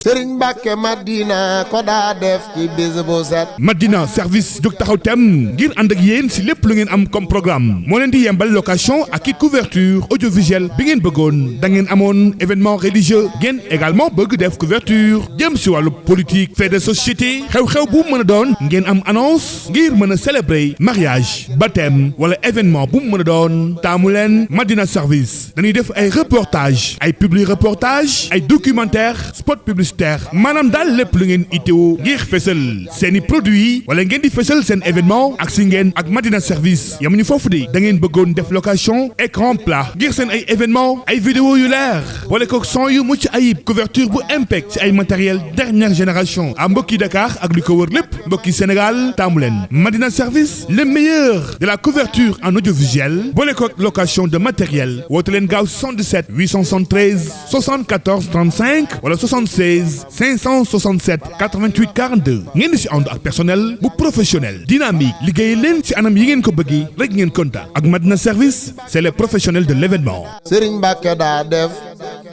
Sëriñ Mbàkke Madina ko daa def ci bis bu set. Madina service jóg taxaw tem ngir ànd ak yéen si lépp lu ngeen am comme programme moo leen di yembal location ak i couverture audiovisuelle bi ngeen bëggoon da ngeen amoon événement religieux ngeen également bëgg def couverture jëm si wàllu politique fait de société xew-xew bu mën a doon ngeen am annonce ngir mën a célébrer mariage baptême wala événement bu mën a doon taamu leen Madina service dañuy def ay reportage ay publi reportage ay documentaire spot publicitaire maanaam daal lépp lu ngeen itteewu ngir fësal seeni produit wala ngeen di fësal seen événement ak si ngeen ak Madina service yamuñu foofu de da ngeen bëggoon def location écran plat ngir seen ay événement ay vidéo yu leer wala ko son yu mucc ayib couverture bu impec ci ay matériel dernière génération à mbokki Dakar ak li ko wër lépp mbokki Sénégal taamu leen Madina service le meilleur de la couverture en audiovisuel boole ko location de matériel woote leen gaaw 77 873 74 35 wala 76 567 88 42 ngeen di si ànd ak personnel bu professionnel dynamique liggéey leen ci anam yi ngeen ko bëggee rek ngeen kontaan ak Madina service c'est les professionnels de l'événement. Sëriñ Mbàkke daa def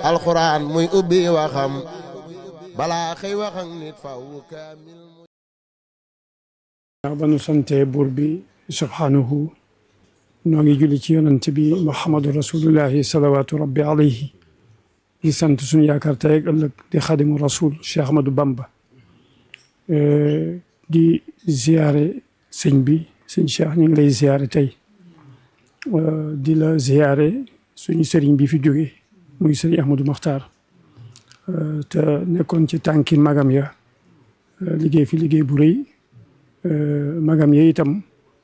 alxuraan muy ubbi waxam balaa xëy wax ak nit faw kaamil. ba nu sante buur bi subhaanahu noo ngi julli ci yonent bi Muhammadu rasulullahi salawaatu rabbi alayhi di sant suñu yaakaar tey ak ëllëg di xadimu rasul Cheikh Ahmadou Bamba di ziyaare sëñ bi sëñ Cheikh ñu ngi lay ziyaare tey di la ziyaare suñu sëriñ bi fi jóge muy sëriñ Ahmadou Makhtar te nekkoon ci tànki magam ya liggéey fi liggéey bu rëy magam ya itam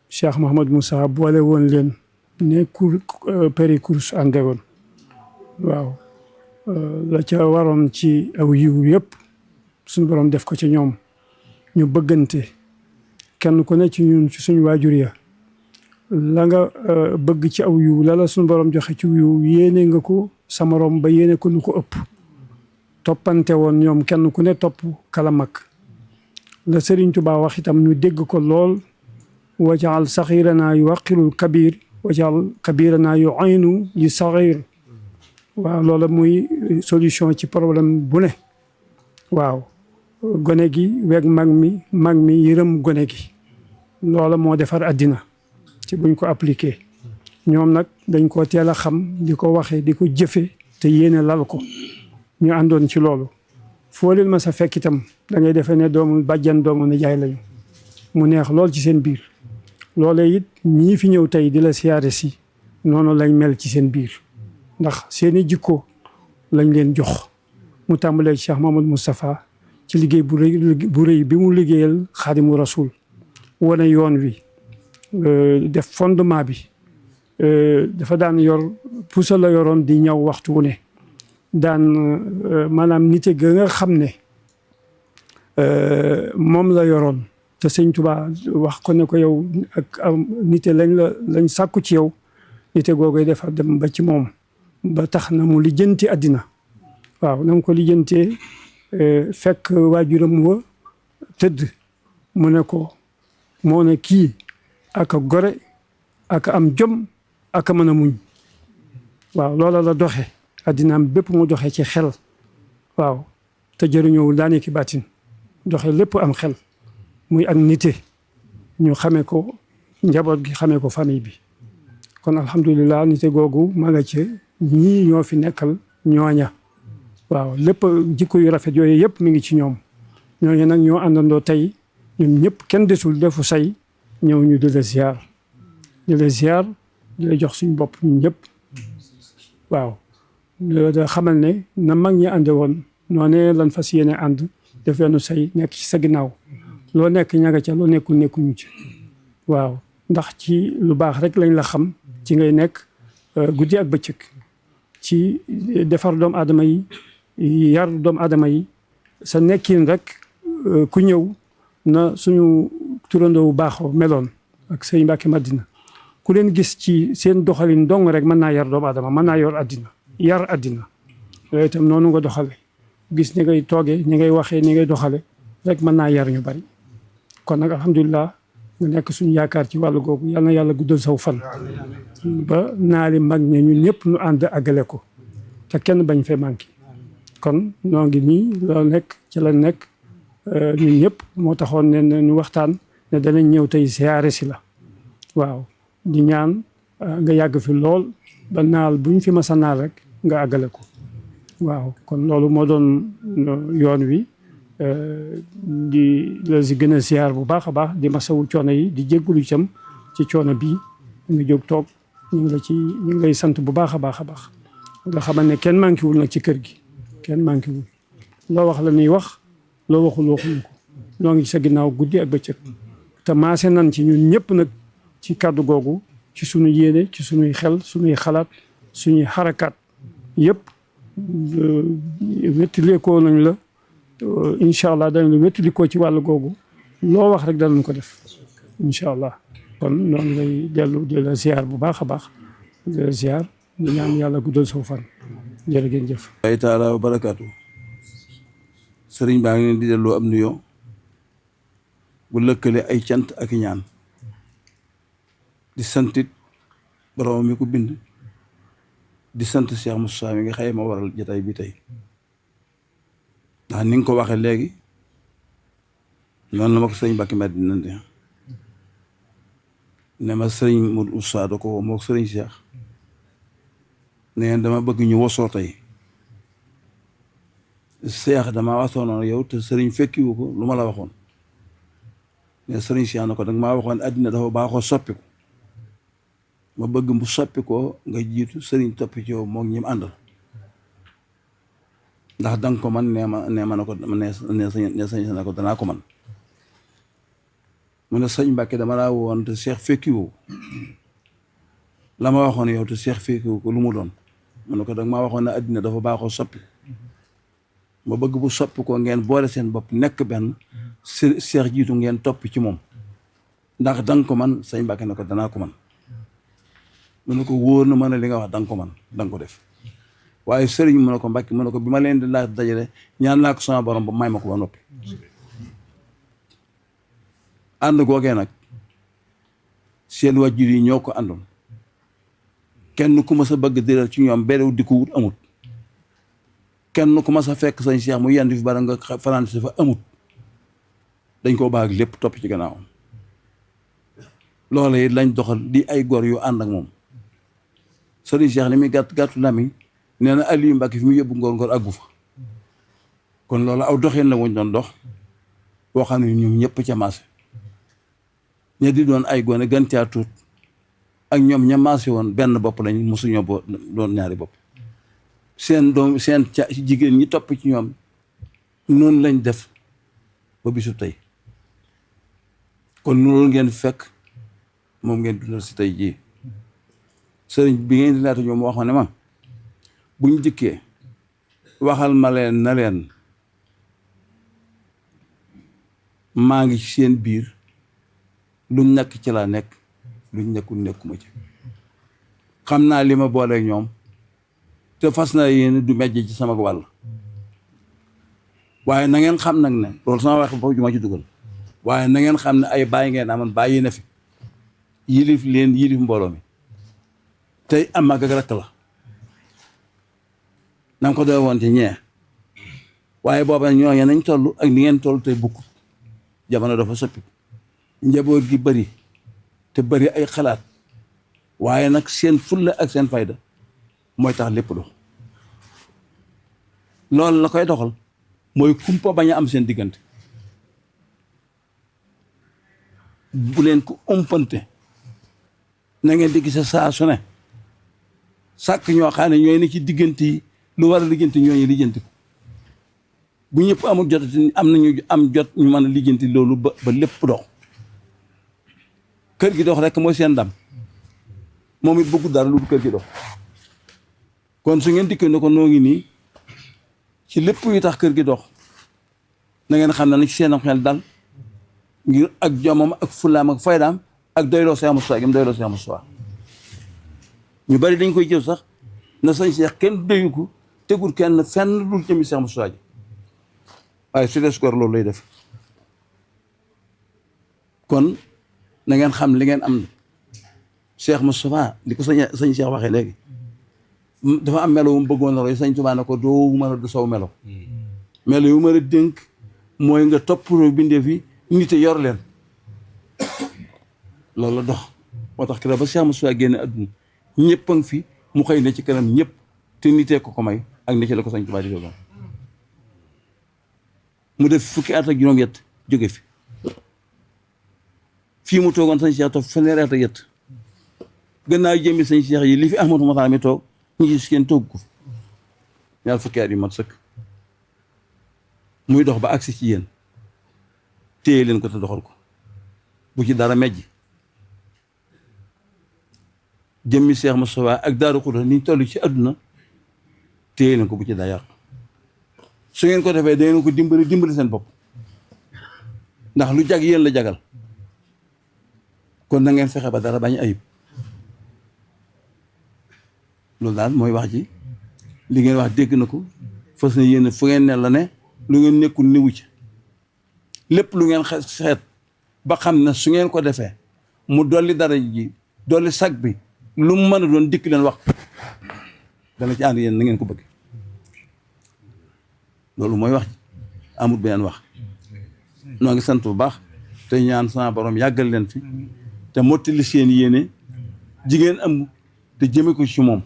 Cheikh Mouhamadou Moussa boole woon leen ne péri course ànde woon waaw la ca waroon ci aw yiw yëpp suñu borom def ko ci ñoom ñu bëggante kenn ku ne ci ñun ci suñu waajur ya la nga bëgg ci aw yiw la suñu borom joxe ci yiw yéene nga ko sa morom ba yéene ko lu ko ëpp toppante woon ñoom kenn ku ne topp kala mag la Sëriñ Tuubaa wax itam ñu dégg ko lool wajaal saxiiranaa yu waqirul kabir wajaal kabiranaa yu aynu li saxiir waaw loolu muy solution ci problème bu ne waaw gone gi weeg mag mi yërëm gone gi loola moo defar àddina ci buñ ko appliqué ñoom nag dañ ko teel a xam di ko waxe di ko jëfe te yéene lal ko ñu àndoon ci loolu foo leen ma sa fekk itam da ngay defee ne doomu bàjjan doomu nijaay lañu mu neex lool ci seen biir loolee it ñii fi ñëw tey di la siyaare si noonu lañ mel ci seen biir ndax seeni jikko lañ leen jox mu tàmbalee Cheikh Mamadou Moustapha ci liggéey bu rëy bi mu liggéeyal xaadimu rasul wane yoon wi def fondement bi dafa daan yor pusa la yoroon di ñaw waxtu wu ne daan maanaam nite ga nga xam ne moom la yoroon te sëñ Tuubaa wax ko ne ko yow ak nite lañ sàkku ci yow nite googu dafa dem ba ci moom ba tax na mu lijjanti àddina waaw na mu ko lijjantee fekk waajuram wa tëdd mu ne ko moo ne kii aka gore aka am jom aka mën a muñ waaw loola la doxe àddinaam bépp mu doxe ci xel waaw te jëriñoowul daane ki baatin doxe lépp am xel muy ak nite ñu xamee ko njaboot gi xamee ko famille bi kon alhamdulilah nite googu ma nga ci ñii ñoo fi nekkal ñooña waaw lépp jikko yu rafet yooyu yëpp mi ngi ci ñoom ñooñu nag ñoo àndandoo tey ñun ñëpp kenn desul defu say ñëw ñu di la ziar di la jox suñu bopp ñun ñëpp waaw da xamal ne na mag ñi ànde woon noonee lan fas yéene ànd def benn say nekk ci sa ginnaaw loo nekk ñaga ca loo nekkul nekkuñu ci waaw ndax ci lu baax rek lañ la xam ci ngay nekk guddi ak bëccëg ci defar doomu aadama yi yar doomu aadama yi sa nekkin rek ku ñëw na suñu turandoo bu baaxoo meloon ak sëñ Mbàkke Madina ku leen gis ci seen doxalin dong rek mën naa yar doomu aadama mën naa yor àddina yar àddina yooyu itam noonu nga doxale gis ni ngay toogee ni ngay waxee ni ngay doxale rek mën naa yar ñu bari kon nag alhamdulilah nga nekk suñu yaakaar ci wàllu googu yal na yàlla guddal saw fan ba naali mag ñe ñun ñëpp nu ànd àggale ko te kenn bañ fee manqué kon noo ngi nii loo nekk ci la nekk ñun ñëpp moo taxoon ne ñu waxtaan ne danañ ñëw tey siyaare si la waaw di ñaan nga yàgg fi lool ba naal buñ fi masa naal rek nga àggale ko waaw kon loolu moo doon yoon wi di la si gën a siyaar bu baax a baax di masawu coono yi di jéggulu itam ci coono bii nga jóg toog ñu ngi lay sant bu baax a baax a baax nga xamal ne kenn manqué wul nag ci kër gi kenn manqué wul loo wax la ñuy wax loo waxul waxuñu ko noo ngi sa ginnaaw guddi ak bëccëg te maase nan ci ñun ñëpp nag ci kàddu googu ci suñu yéene ci suñuy xel suñuy xalaat suñuy xarakaat yëpp wettileekoo nañ la incha allah danañ la wettilikoo ci wàllu googu loo wax rek danañ ko def incha allah kon noonu lay dellu di la ziar bu baax a baax di la ziar di ñaan yàlla guddal soo fan jërë ngeen jëf. ay taala wa barakaatu sëriñ baa ngi leen di delloo am nuyoo bu lëkkale ay cant ak ñaan di santit borom mi ko bind di sant Cheikh Moussa mi nga xëy ma waral jotaay bi tey ndax ni nga ko waxee léegi noonu la ma ko sëriñ Mbacke Madina ne ma sëriñ Modou Moussa da ko moo sëriñ Cheikh ne dama bëgg ñu wosoo tey Cheikh dama waxtoonoon yow te sëriñ fekkiwu ko lu ma la waxoon ne sëriñ Cheikh na ko danga maa waxoon àddina dafa baaxoo soppiku ma bëgg mu soppi ko nga jiitu sëriñ topp ci yow moom ñi mu àndal ndax danga ko man nee ma na ko ne sañ na ko danaa ko man mu ne sëñ Mbàkke dama laa woon te Cheikh fekkiwu la ma waxoon yow te Cheikh fekkiwu ko lu mu doon mu ne ko danga maa waxoon ne àddina dafa baaxoo soppi ma bëgg bu soppi ko ngeen boole seen bopp nekk benn Cheikh jiitu ngeen topp ci moom ndax danga ko man sëñ Mbàkke ne ko danaa ko man mu ne ko wóor na ma ne li nga wax danga ko man danga ko def waaye sëriñ mu ne ko Mbàkke mu ne ko bi ma leen di laaj dajale ñaan naa ko sama borom ba may ma ko ba noppi ànd googee nag seen wàjjur yi ñoo ko àndoon kenn ku ma sa bëgg diral ci ñoom berew di ko wut amut kenn ku ma sa fekk sañ Cheikh mu yendu fi bara nga fanaan si fa amut dañ koo baag lépp topp ci gannaawam loola it lañ doxal di ay gor yu ànd ak moom sëriñ Cheikh li muy gàttu lamiñ nee na Aliou Mbacke fi mu yóbbu ngor àggu fa kon loolu aw doxin la wuñ doon dox boo xam ne ñoom ñëpp ca maase ña di doon ay gone gën caa tuut ak ñoom ña maase woon benn bopp lañ mosuñoo doon ñaari bopp seen doom seen ca jigéen ñi topp ci ñoom noonu lañ def ba bisu tey kon loolu ngeen fekk moom ngeen dundal si tey jii sëriñ bi ngeen di laata ñoom wax ma ne ma buñ jëkkee waxal ma leen na leen maa ngi ci seen biir luñ nekk ci laa nekk luñ nekkul nekkuma ci xam naa li ma booleeg ñoom te fas naa yéene du mejj ci sama wàll waaye na ngeen xam nag ne loolu sama wax foofu ju ma ci dugal waaye na ngeen xam ne ay bàyyi ngeen amoon bàyyi na fi yilif leen yilif mbooloo mi tey am mag ak rakk la na nga ko doy woon ci ñee waaye booba ñooñu nañ toll ak ni ngeen toll tey bukkut jamono dafa soppi njaboot gi bëri te bëri ay xalaat waaye nag seen fulla ak seen fayda mooy tax lépp dox loolu la koy doxal mooy kumpa bañ a am seen diggante bu leen ko umpante na ngeen di gise saa su ne sàkk ñoo xam ne ñooy ne ci diggante yi lu war a lijjanti ñooñu lijjanti ko bu ñëpp amul jot am nañu am jot ñu mën a lijjanti loolu ba lépp dox kër gi dox rek mooy seen ndam moom it bëggu dara lu kër gi dox kon su ngeen dikkee ne ko noo ngi nii ci lépp yu tax kër gi dox na ngeen xam ne na ci seen xel dal ngir ak jomam ak fulaam ak faydaam ak doyloo Cheikh Moussa gi mu doyloo Cheikh Moussa ñu bari dañ koy jël sax na sëñ Cheikh kenn doyu ko tegul kenn fenn dul jëmi Cheikh Moussa ji waaye su des koor loolu lay def kon na ngeen xam li ngeen am Cheikh Moustapha li ko sëñ Cheikh waxee léegi dafa am melo wu mu bëggoon a roy Sëñ Tuubaa ne ko doo mën a du saw melo melo yu mën a dénk mooy nga toppatoo bindeef yi nit yor leen loolu la dox moo tax keroog ba Cheikh Moussa génne adduna ñëpp a ngi fi mu xëy ne ci kanam ñëpp te nitee ko may ak ne ci la ko Sëñ Tuubaa di doon mu def fukki at ak juróom-ñett jóge fi fii mu toogoon Sëñ Cheikh toog fanweeri at ak ñett gannaaw jëmmi Sëñ Cheikh yi li fi Ahmadou Makhtar mi toog ñu gis kenn toog ko fi ñaar fukki at yu mat sëkk muy dox ba agsi ci yéen téye leen ko te doxal ko bu ci dara mejj jëmmi Cheikh Moustapha ak Daaru Xudoos ni toll ci àdduna téye leen ko bu ci dara yàq su ngeen ko defee da ngeen ko dimbali seen bopp ndax lu jag yéen la jagal kon na ngeen fexe ba dara bañ ayib loolu daal mooy wax ji li ngeen wax dégg na ko fas na yéen fu ngeen ne la ne lu ngeen nekkul niwu ci lépp lu ngeen xeet ba xam ne su ngeen ko defee mu dolli dara ji dolli sag bi lu mu mën a doon dikk leen wax dana ci ànd yéen na ngeen ko bëgg loolu mooy wax ji amul beneen wax noo ngi sant bu baax te ñaan sama borom yàggal leen fi te mottali seen yéene jigéen am te jëme ko ci moom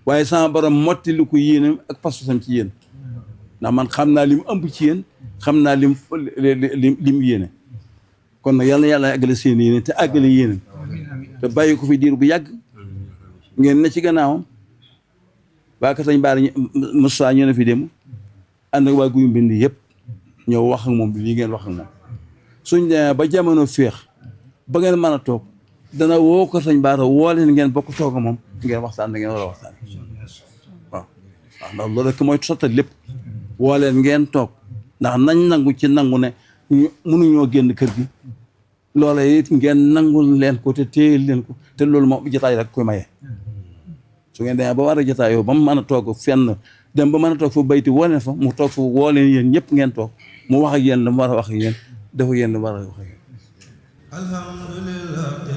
waaye sama borom mottali ko yéene ak pas-pasam ci yéen ndax man xam naa li mu ëmb ci yéen xam naa li mu yéene kon nag yàlla na yàlla àggale seen yéene te àggale yéene te bàyyi ko fi diir bu yàgg ngeen ne ci gannaawam waa ka sañ baara Moussa ñu ne fi dem ànd ak waa guy mbind yëpp ñëw wax ak moom bi lii ngeen wax ak moom suñ demee ba jamono féex ba ngeen mën a toog dana woo ko sañ baara woo leen ngeen bokk toog moom ngeen waxtaan da ngeen war a waxtaan waaw ndax loolu rek mooy sottal lépp woo leen ngeen toog ndax nañ nangu ci nangu ne mënuñoo génn kër gi loola it ngeen nangul leen ko te téyel leen ko te loolu moom jotaay rek koy maye su ngeen demee ba war a jotaayoo ba mu mën a toog fenn dem ba mën a toog fa bayti woo leen fa mu toog fa woo leen yéen ñëpp ngeen toog mu wax ak yéen la mu war a wax ak yéen dafa yéen la mu war a wax ak yéen alhamdulillah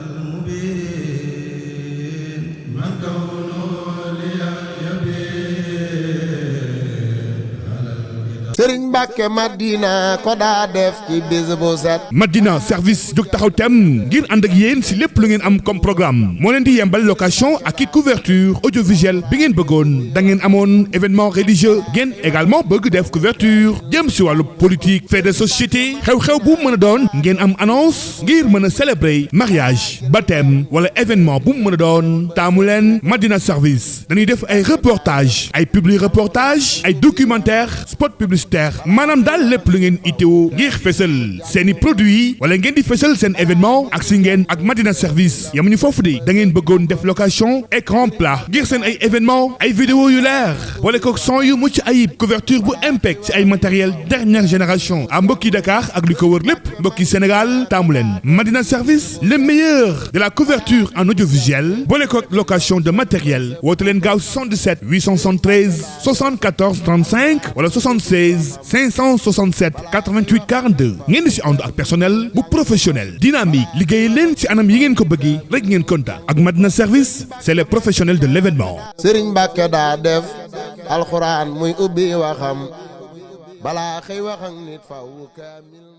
Sëriñ Mbàkke Madina ko daa def ci bis bu set. Madina service jóg taxaw tem ngir ànd ak yéen si lépp lu ngeen am comme programme moo leen di yembal location ak i couverture audiovisuelle bi ngeen bëggoon da ngeen amoon événement religieux ngeen également bëgg def couverture jëm si wàllu politique fait de société xew-xew bu mën a doon ngeen am annonce ngir mën a célébrer mariage baptême wala événement bu mën a doon taamu leen Madina service dañuy def ay reportage ay publi reportage ay documentaire spot publicitaire maanaam daal lépp lu ngeen itteewu ngir fësal seeni produit wala ngeen di fësal seen événement ak si ngeen ak Madina service yamuñu foofu de da ngeen bëggoon def location écran plat ngir seen ay événement ay vidéo yu leer boole ko son yu mucc ayib couverture bu impact ci ay matériel dernière génération à mbokki Dakar ak li ko wër lépp mbokki Sénégal taamu leen Madina service le meilleur de la couverture en audiovisuel boole ko location de matériel woote leen gaaw 77 873 74 35 wala 76 567 88 42 ngeen di si ànd ak personnel bu professionnel dynamique liggéey leen ci anam yi ngeen ko bëggee rek ngeen kontaan ak Madina service c'est les professionnels de l'événement. Sëriñ Mbàkke daa def alxuraan muy ubbi waxam balaa xëy wax ak nit faw kaamil